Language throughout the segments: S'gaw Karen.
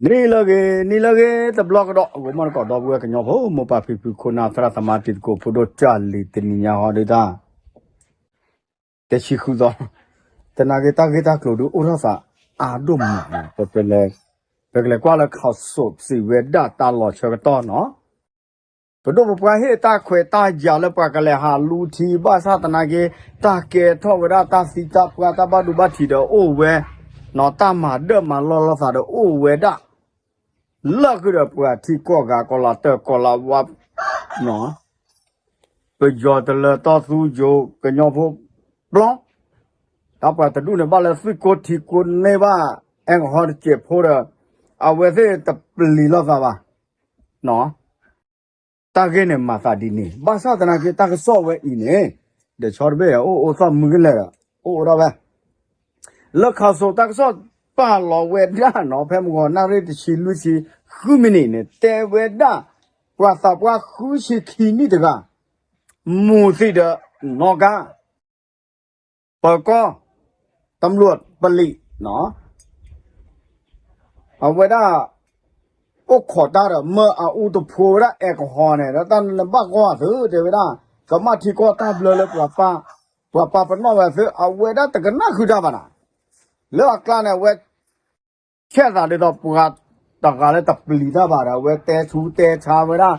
နံၤလၢအဂ့ၤ နံၤလၢအဂ့ၤ တဘျီကဒီး ဂီၤမီၢ်တကိး ဒီပုၢ်ဝဲၢ်ကညီဖိ မိၢ်ပၢ်ဖံဖု ခိၣ်နၢ်သရၣ်သမါ တံၤသကိးဖိဒိၣ် ကၢ်လံၤ တနံၤညါဟီဒုတၢ် တဆံဃုသီ သနာ်က့ တၢ်ဂ့ၢ်တၢ်ကျိၤဒုးအိၣ်ထီၣ်သးအါဒိၣ်မးန့ၣ် ပကလဲၤကွၢ်လၢ ခးစိး စံးဝဲဒၣ်တၢ်လီၤဆၢကတီၢ်နီၤ ပဒိၣ်ပပှၢ်ဟ့ၣ်တၢ်ခွဲးတၢ်ယာ်လၢပှၤကလဲၤဟးလူထံ ဘၣ်ဆၣ်သနာ်က့ တၢ်ကဲထီၣ်ဝဲဒၣ်တၢ်သံတၢ်ပှၢ် တၢ်ဘၣ်ဒိဘၣ်ထံးဒီးအိၣ်ဝဲ, တၢ်မၤဒၢၣ်မၤလီၢ်လိာ်သးဒီးအိၣ်ဝဲဒၣ် လၢာ်ဃုာ်ဒီးပှၤထံကီၢ်ဂၤ ကီၤလၤတၢၢ် ကီၤလၤဝါ ပယီၤတလၢ တီသူယိၤ ကညီဖိ ပျီ တၢ်ပှၤတဒူၣ်န့ၣ် ဘၣ်လၢသွံၣ်ကိၢ်ထံကိၢ်န့ၢ်ဘၣ် အဲကဟီတစဲးဖိဒီး အဝဲသ့ၣ်တပျံၤလိာ်သးဘၣ် တၢ်ဂ့ၢ်န့ၣ်မၤသးဒ်န့ၣ် ဘၣ်ဆၣ်သနာ်က့ တၢ်ကစီၣ်ဝဲအံၤန့ၣ် ဒီးဆီတဘ့ၣ် အိၣ်အိၣ်သီၣ်မုၢ်ကလဲာ်ဒီး အိၣ်အိၣ်ဒၣ်ဝဲ လၢခးစိးတၢ်ကစီၣ်ပာ်လီၤဝဲဒၣ်နီၤ ဖဲမုၢ်ဂီၤနၣ်ရံၣ်တဆံလွံၢ်ဆံဃုမံးနံးန့ၣ် တဲဝဲဒၣ် ပှၤသးပှၢ်ဃုဆံခံနံၣ်တဂၤ မူၤသံးဒီးနီၣ်ကါ ပၢၤကီၢ် တမျူးပလံး အဝဲဒၣ် အိၣ်ခိးတၢ်ဒီး မၢအအူတဖိဝဲဒၣ် အဲကဟီန့ၣ် ဒီးတၢ်နဘၣ်ဂီၢ်သု တဲဝဲဒၣ် ကမၣ်ထံကီၢ်တၢ်ဘျၢလၢပှၤပာ်ပနီၣ်ဝဲသု အဝဲဒၣ်တကနၣ်ဃုာ်တၢ်ဘၣ်နၤ လၢအကျါန့ၣ် အဝဲ ဆဲးသးဒ်သိးပှၤတဂၤလၢတပျံၤတၢ်ဘၣ်ဒီး အဝဲတဲဆူတဲဆါဝဲဒၣ်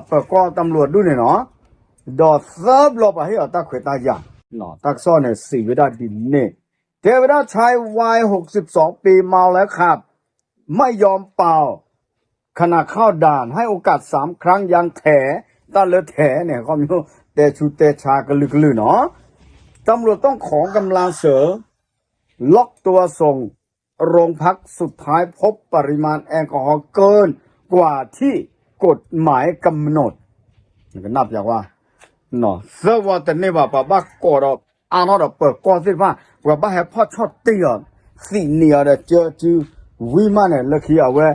ပၢၤကီၢ်တမျူးဒူၣ်န့ၣ်နီၤ ဒီးသၢဘျီပှၤဟ့ၣ်အီၤတၢ်ခွဲးတၢ်ယာ် တၢ်ကစီၣ်န့ၣ်စံးဝဲဒၣ်ဒ်န့ၣ် တဲဝဲဒၣ် ชายวัยหกสิบสองปี เมาแล้วขับ ไม่ยอมเป่า ขณะเข้าด่าน ให้โอกาสสามครั้ง ยังแถ တၢ်လၢထဲန့ၣ် ခီဖျိတဲဆူတဲဆါကလုာ်ကလုာ်နီၤ ตำรวจต้องขอกำลังเสริม ล็อกตัวส่งโรงพัก สุดท้ายพบปริมาณแอลกอฮอล์เกินกว่าที่กฎหมายกำหนด ကနၣ်ပျးကွၢ် သၢဝီတန့ၢ်ဘၣ် ပှၤဘၣ်ကိးဒီး အါထီၣ်ဒီးပၢၤကီၢ်သ့ၣ်တဖၣ် ပှၤဘၣ်ဟဲဖီၣ်ဆီၣ်တံၢ်အီၤ သံးနံၤအီၤဒီး ကၢစုဝံၤမးန့ၣ် လၢခံအဝဲ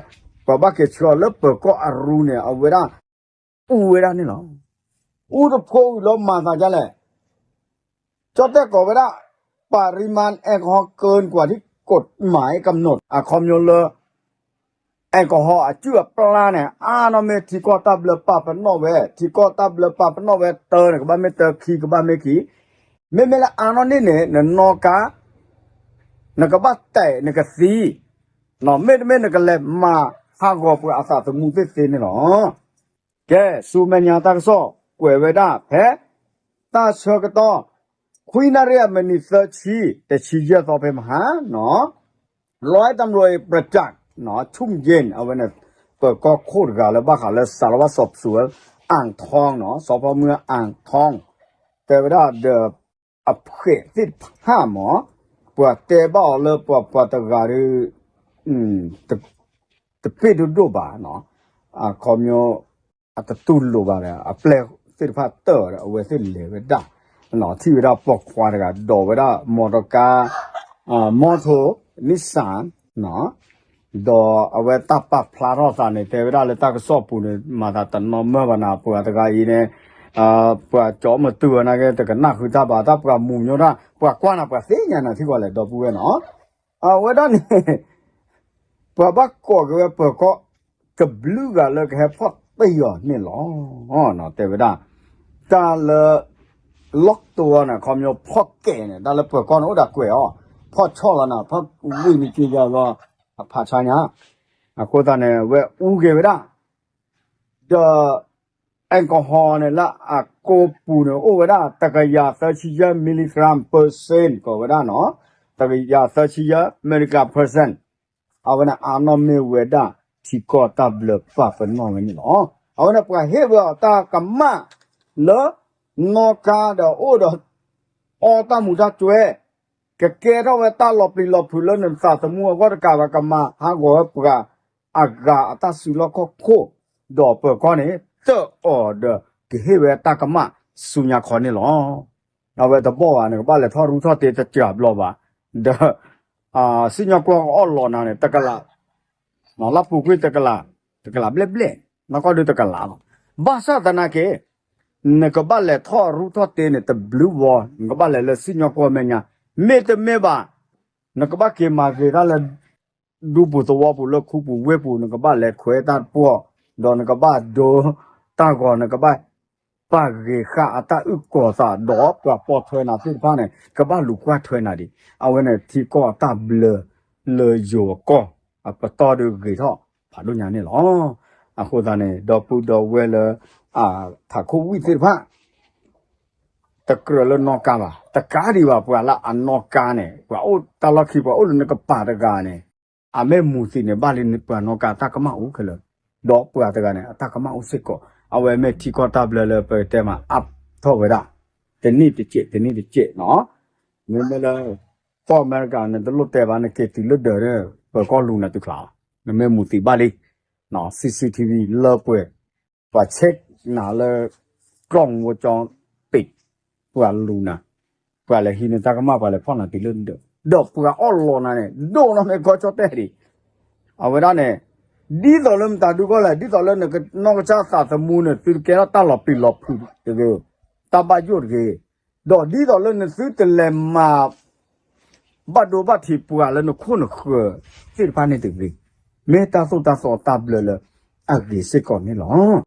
ပှၤဘၣ်က့ၤဆှၢအီၤလၢပၢၤကီၢ်အရူန့ၣ် အဝဲဒၣ် အူဝဲဒၣ်န့ၣ်လီၤ. အူတဖိအံၤလီၤမၤသးဒ်လဲၣ် ကၠီၣ်တဲၣ်ကိးဝဲဒၣ် ปริมาณแอลกอฮอล์เกินกว่าที่กฎหมายกำหนด အခီပညီလၢ แอลกอฮอล์ အစုၣ်အပျၢ်န့ၣ် အါနီၢ်မ့ၢ်ထံကီၢ်တၢ်ဘျၢပာ်ပနီၣ်ဝဲ ထံကီၢ်တၢ်ဘျၢပာ်ပနီၣ်ဝဲတၢန့ၣ် ကဘၣ်မ့ၢ်တၢ ခံကဘၣ်မ့ၢ်ခံ မ့မ့ၢ်လၢအါနီၢ်န့ၣ်န့ၣ် နနီၣ်ကါ နကဘၣ်တဲာ်နကသံ မ့တမ့ၢ်နကလဲၤမၤဟးဂီၤပှၤအသးသမူသ့ၣ်သ့န့ၣ်လီၤ. ကဲ ဆူမဲာ်ညါတၢ်ကစီၣ် ကွဲးဝဲဒၣ်ဖဲ တၢ်ဆၢကတီၢ် ခွံနၣ်ရံၣ်အမံးနံးသၢဆံ တဆံယဲၢ်သီဖဲမဟါနီၤ ร้อยตำรวจเอกประจักษ์ ชุมเย็น အဝဲန့ၣ် ပၢၤကီၢ်ခိၣ်တဂၤလၢဘၣ်ဃးလၢ สารวัตรสอบสวนอ่างทอง နီၤ สพเมืองอ่างทอง တဲဝဲဒၣ်ဒီး အဖှဲးသ့ၣ်တဖၣ်မး ပှၤတဲဘၣ်အီၤလၢပှၤပှၤတဂၤဒီး တပ့ၢ်ဒိၣ်ဒိၣ်ဘၣ်နီၤ အခီပညီ အတတူၢ်လိာ်ဘၣ်ဒီး အပျဲၢ်သ့ၣ်တဖၣ်တၢၢ်ဒီး အဝဲသ့ၣ်လဲၤဝဲဒၣ် ထံၣ်ဝဲဒၣ်ပိာ်ခွါတဂၤ ဒိးဝဲဒၣ် မော်တော်ကား မော်တော် Nissan ဒီးအဝဲတၢ်ပာ်ဖျါထီၣ်သးန့ၣ် တဲဝဲဒၣ်လၢတၢ်ကစီၣ်ပူၤန့ၣ် မၤသးတနီၤမၢဘၣ်နၤ ပှၤတဂၤအံၤန့ၣ် ပှၤကၠီမတူၢ်ဝဲနာ်က့ တကနၣ်ဃုာ်တၢ်ဘၣ် တၢ်ပှၤမူၤမၠိတၢ် ပှၤကွၢ်နၤပှၤသ့ၣ်ညါနၤထံကီၢ်လဲၣ် ဒီပုၢ်ဝဲၢ်နီၤ အဝဲဒၣ်န့ၣ် ပှၤဘၣ်ကိးက့ၤဝဲပၢၤကီၢ် ကဘျုးဂၤလၢကဟဲဖီၣ်တံၢ်အီၤန့ၣ်လီၤ. တဲဝဲဒၣ် တၢ်လၢ လီၢ်ကတိၤအီၤန့ၣ် ခီပညီဖီၣ်ကဲးန့ၣ် တၢ်လၢပၢၤကီၢ်န့ၣ် အိၣ်ဒၣ်ကွဲးအီၤ ဖီၣ်ဆီၣ်လီၤနၤ ဖီၣ်ဝံၣ်မံၤက့ၤယၤလီၤ အဖးဆါညါ အဃိသတးန့ၣ် အဝဲအူက့ၤဝဲဒၣ် ဒီး แอลกอฮอล์ န့ၣ် လၢအကိာ်ပူၤန့ၣ် အိၣ်ဝဲဒၣ် တစ်ရာသီဆံယဲၢ် milligram per cent ကိးဝဲဒၣ်နီၤ တစ်ရာသီဆံယဲၢ် milligram per cent အဝဲန့ၣ်အါနီၢ်မ့ၢ်ဝဲဒၣ် ထံကီၢ်တၢ်ဘျၢပာ်ပနီၣ်ဝဲန့ၣ်လီၤ. အဝဲန့ၣ်ပှၤဟ့ၣ်ဝဲအီၤတၢ်ကမၣ်လၢ နီၣ်ကါဒီးအိၣ်ဒီး အီတၢ်မူၤတၢ်ကွဲ ကကဲထီၣ်ဝဲတၢ်လီၤပျံၤလီၤဖုးလၢနသးသမူအဂီၢ်တကးဘၣ် ကမၤဟးဂီၤဝဲပှၤအဂၤအတၢ်စုလီၢ်ခီၣ်ခိၣ် ဒီးပၢၤကီၢ်န့ၣ် တၢၢ်အီၤဒီးကဟ့ၣ်ဝဲတၢ်ကမၣ်ဆူညါခီန့ၣ်လီၤ. အဝဲတဘီၣ်ဘၣ် နကဘၣ်လဲၤထီၣ်ရူထီၣ်တ့တစှၤဘျီဘၣ် ဒီး စံၣ်ညီၣ်ကွီၢ်အီၣ်လီၤနၤန့ၣ် တကလး လၢပူၤကွံာ်တကလး တကလးဘျဲၣ်ဘျဲၣ် နီၢ်ကီၢ်ဒုတကလးလီၤ. ဘၣ်ဆၣ်သနာ်က့ နကဘၣ်လဲၤထီၣ်ရူထီၣ်တ့န့ၣ် တဘျုးဝီ နကဘၣ်လဲၤလၢစံၣ်ညီၣ်ကွီၢ်မဲာ်ညါ မ့တမ့ၢ်ဘၣ် နကဘၣ်က့ၤမၤဂ့ၤတၢ်လၢ ဒူပူၤသဝီပူၤလၢခူပူၤဝ့ၢ်ပူၤ နကဘၣ်လဲၤခွဲးတၢ်တပှီၢ်, ဒီးနကဘၣ်ဒိတၢ်ဂီၤ နကဘၣ်ပာ်ဂ့ၤဃာ်အတၢ်အုၣ်ကီၤသး ဒီးပှၤပိာ်ထွဲနၤသ့ၣ်တဖၣ်န့ၣ် ကဘၣ်လူၤကွၢ်ထွဲနၤဒံး. အဝဲန့ၣ်ထံကီၢ်အတၢ်ဘျၢလၢယိၤအကီၢ် အပတီၢ်ဒုးဂ့ၤထီၣ်ဖးဒိၣ်ညါန့ၣ်လီၤ. အဃိသတးန့ၣ် ဒီပုၢ်ဒီဝဲၢ်လၢ အထးခိၣ်ဝံၣ်သ့ၣ်တဖၣ် တကြၢးလၢနီၣ်ကါဘၣ်, တကးဒံးဘၣ် ပှၤလၢအနီၣ်ကါန့ၣ် ပှၤအိၣ်တၢ်လီၢ်ခံ ပှၤအိၣ်လၢနကပၤတဂၤန့ၣ် အမ့ၢ်မူၤသံးန့ၣ် ဘၣ်လံပှၤနီၣ်ကါအတၢ်ကမၣ်အိၣ်ခဲလၢာ်, ဒီးပှၤတဂၤန့ၣ် အတၢ်ကမၣ်အိၣ်စ့ၢ်ကီး. အဝဲမ့ၢ်ထံကီၢ်တၢ်ဘျၢလၢပကတဲမး အပ်ထီၣ်ဝဲဒၣ် တနံၣ်တစဲး တနံၣ်တစဲးနီၤ. မ့မ့ၢ်လၢ ကီၢ်အမဲရကၤ နတလိၣ်တဲဘၣ် နက့ၤတုၤလၢဒၢးဒီး ပၢၤကီၢ်လူၤနၤတုၤချါလီၤ. နမ့ၢ်မူၤသံးဘၣ်လံ CCTV လၢပှဲၤ ပှၤဆဲးနၤလၢ ကီၢ်မူကၠီပ့း ပှၤလူၤနၤ, ပှၤလဲၤဟံးနတၢ်ကမၣ် ပှၤလဲၤဖီၣ်နၤတုၤလၢဒၢး, ဒီးပှၤအီၣ်လီၤနၤန့ၣ် ဒိၣ်နီၢ်မ့ၢ်ကီၢ်ကၠီၣ်တဲၣ်ဒံး. အဝဲဒၣ်န့ၣ် ဒ်သိးလၢမတၤဒုးကီၢ်လဲၣ်, ဒ်သိးလၢနကနီၢ်ကစၢ်သးသမူန့ၣ် သုတကဲထီၣ်တၢ်လီၤပျံၤလီၤဖုးတဂ့ၤ, တၢ်ဘၣ်ယိၣ်တဂ့ၤ, ဒီးဒ်သိးလၢနသုတလဲၤမၤ ဘၣ်ဒိဘၣ်ထံးပှၤလၢနခိၣ်နဃၢၤသ့ၣ်တဖၣ်န့ၣ်တဂ့ၤ, မ့ၢ်တၢ်သိၣ်တၢ်သီအတၢ်ဘျၢလၢအဂ့ၤစ့ၢ်ကီးန့ၣ်လီၤ.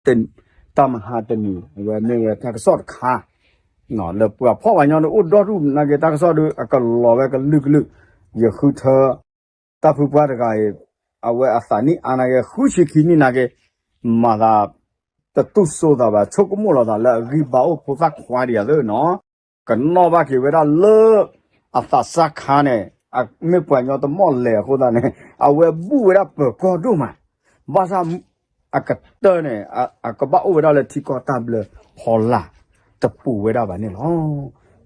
တၢ်မဟါတနံၤ အဝဲမ့ၢ်ဝဲတၢ်ကစီၣ်တခါ လၢပှၤဖီၣ်ပှၤညီဒုးအိၣ်ဒီဒူၣ်နာ်က့ တၢ်ကစီၣ်ဒုးအကလီၤဝဲကလုာ်ကလုာ်, ယဃုထၢ တၢ်ဖုပှၢ်တဂၤအံၤ အဝဲအသးနံၣ်အါနာ်က့ ဃုဆံခံနံၣ်နာ်က့ မၤသး တတူၢ်စိသးဘၣ် ဆိကမိၣ်လီၤသးလၢအဂံၢ်ဘါအိၣ်ဖိသၣ်ခွါဒံးဧါသ့ၣ်နီၤ, ကနီၣ်ဘၣ်က့ၤဝဲဒၣ်လၢ အသးစၢ်ခါန့ၣ် မ့ၢ်ပှၤညီတမီၣ်လဲၤအဃိသတးန့ၣ် အဝဲဘူၣ်ဝဲဒၣ်ပၢၤကီၢ်ဒိၣ်မး, ဘၣ်ဆၣ် အကတၢၢ်န့ၣ် အကဘၣ်အိၣ်ဝဲဒၣ်လၢထံကီၢ်တၢ်ဘျၢဖီလာ် တပူၤဝဲဒၣ်ဘၣ်န့ၣ်လီၤ.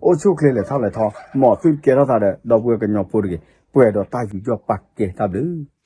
အိၣ်ဆူၣ်ချ့လဲၤထီၣ်လဲၤထီ မ်သုတကဲထီၣ်သးဒီး ဒီပုၢ်ဝဲၢ်ကညီဖိတဂ့ၤ, ပှဲၤဒီးတၢ်ယူးယီၣ်ပာ်ကဲတၢ်ဘျုး